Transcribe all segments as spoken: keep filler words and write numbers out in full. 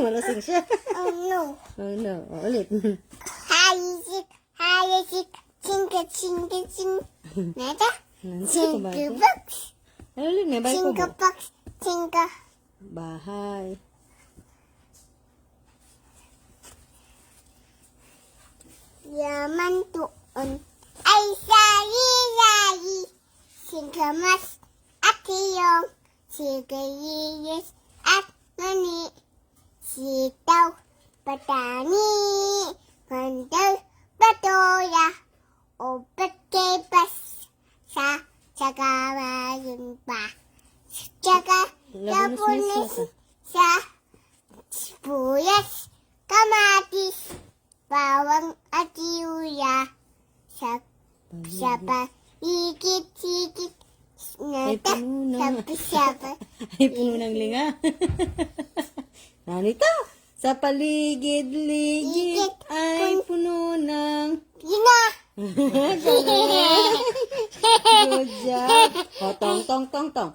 Malasing siya. Oh no. Oh no. O, ulit. Hayasik, hayasik, chinga, chinga, ching. Nata? Nandito ba ito? Chinga box. Ay, ulit, may bahay po. Chinga ba? Box, chinga. Bahay. Yaman tuon ay sayi-sayi, singkamas at iyong, sigarilyas at mani, sitaw, patani, kandal, patola, obat kay bas, sa, saka mayun pa. Saka, labunos, labunos, sa, sibuyas, kamatis, bawang at luya. Sa, sa paligid-ligid, ay, nata, puno na. Sa, sa pa-, ay, puno ng linga. Ano ito? Sa paligid-ligid, ligid, ay, pun-, puno ng linga. Galing. Good job. O, tong, tong, tong, tong.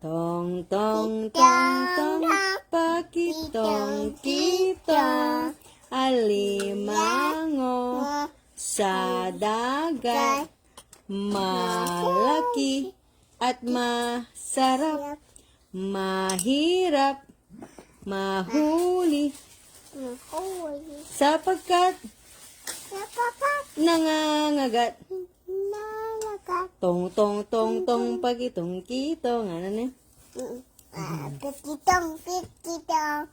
Tong, tong, tong, tong, pakitong-kitong, alimango sa dagat, malaki at masarap, mahirap mahuli, mahuli, sapagkat, sapagkat nangangagat. Nangangagat. Tong, tong, tong, tong, pakitong-kitong. Ano na? Mm. Ah, pakitong, pakitong.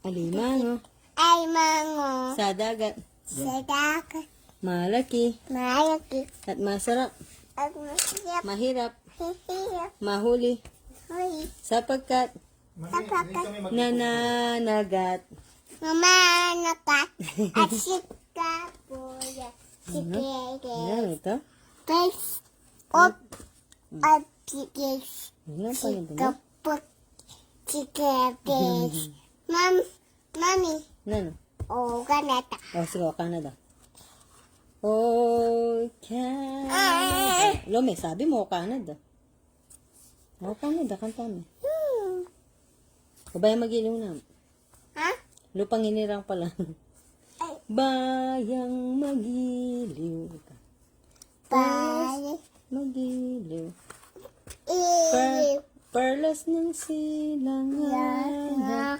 Alimango. Alimango. Sa dagat. Sa dagat. Malaki. Malaki. At masarap. At masarap. Mahirap. Mahirap. Mahuli. Huli. Sapagkat. Sapagkat. Nananagat. Nananagat. At sikapuya. Ano? Sikere. Ano ito? Face. Op. At sikis. Ano pa yun? Sikaput. Sikapis. Mam-, Mami. Nanu? O, Canada. O, sige, o, Canada. O, Canada. Ay! Lo, me, sabi mo, o, Canada. O, Canada, kanta me. Hmm. O, Bayang Magiliw na. Ha? Lupang Hinirang pala. Ay. Bayang Magiliw. Bye. Magiliw. Iliw. Per-, perlas ng silangan. Silangan.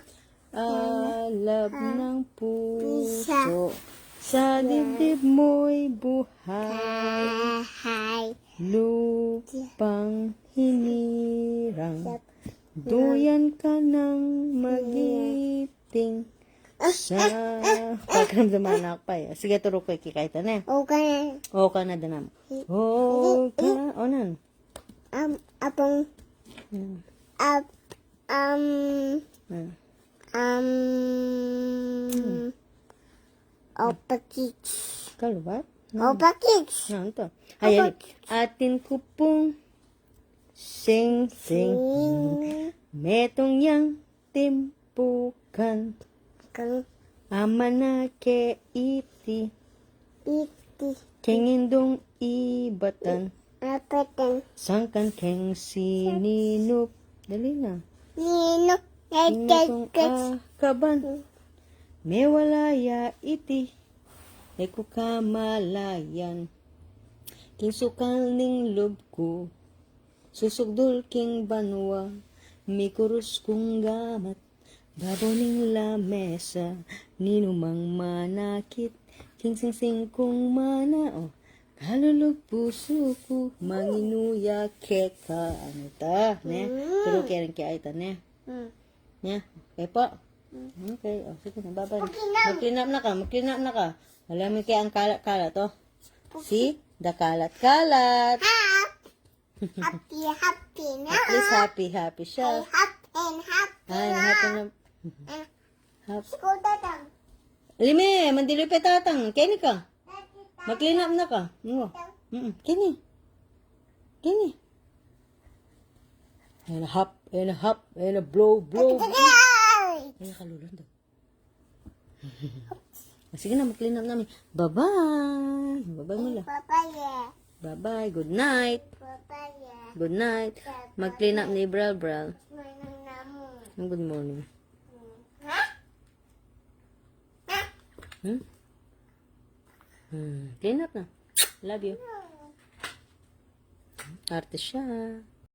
Alab ng puso. Puso. Sa dibdib mo'y buhay. Buhay. Lupang hinirang. Lupang. Duyan ka ng magiting. Ting. Sa pakiramdam, anak pa eh. Sige, turu ku ika, ita ne. O, Canada. O, Canada na. O, Canada. O, nan? Um, apung, hmm, ap-, um, hmm, um, hmm, Opa Kids. Kaluwat? Hmm. Opa Kids. Ano to? Opa Kids. Atin ku pung sing-sing. Sing. Metung yang timpukan. Kan. Amanake iti. Iti. Keng indung ibatan. Ibatan. Sangkan keng sininup. Dali na. Ninup. Ninup. Akaban. Hmm. Mewala ya iti. E ku kamalayan. King sukal ning lub ku. Susugdul king banua, mikurus kung gamat, babaw ning lamesa, ninumang manakit, king singsing kung mana, o, kalulug pusu ku, manginu ya keka, ano ta, ne? Mm. Turu ke rin ke ita, ne? Mm. Ne? Okay po? Mm. Okay, o, sige na, bye-bye. Mag-clean up. Mag-clean up na ka, mag-clean up na ka. Alam mo kaya ang kalat-kalat, o. See? The kalat-kalat. Hap. Happy, happy na. At least happy, happy siya. Ay, happy and happy na. Ay, happy na. Eh. Hap. School, Tatang. Lime, mandilu pe, Tatang. Keni ka. Mag-clean up na ka. Ngo. Mm, keni. Keni. Ayan na, hap, ayan na, hap, ayan na, blow, blow. Ay, ay, ay. Ay, nakalulun daw. Sige na, mag-clean up na mi. Bye-bye. Bye-bye muna. Bye-bye, eh. Bye-bye. Good night. Bye-bye, eh. Good night. Bye-bye. Mag-clean up ni Bral Bral. Good morning namu. Good morning. Hmm. Ha? Hmm? Hmm, clean up na. Love you. Arte siya.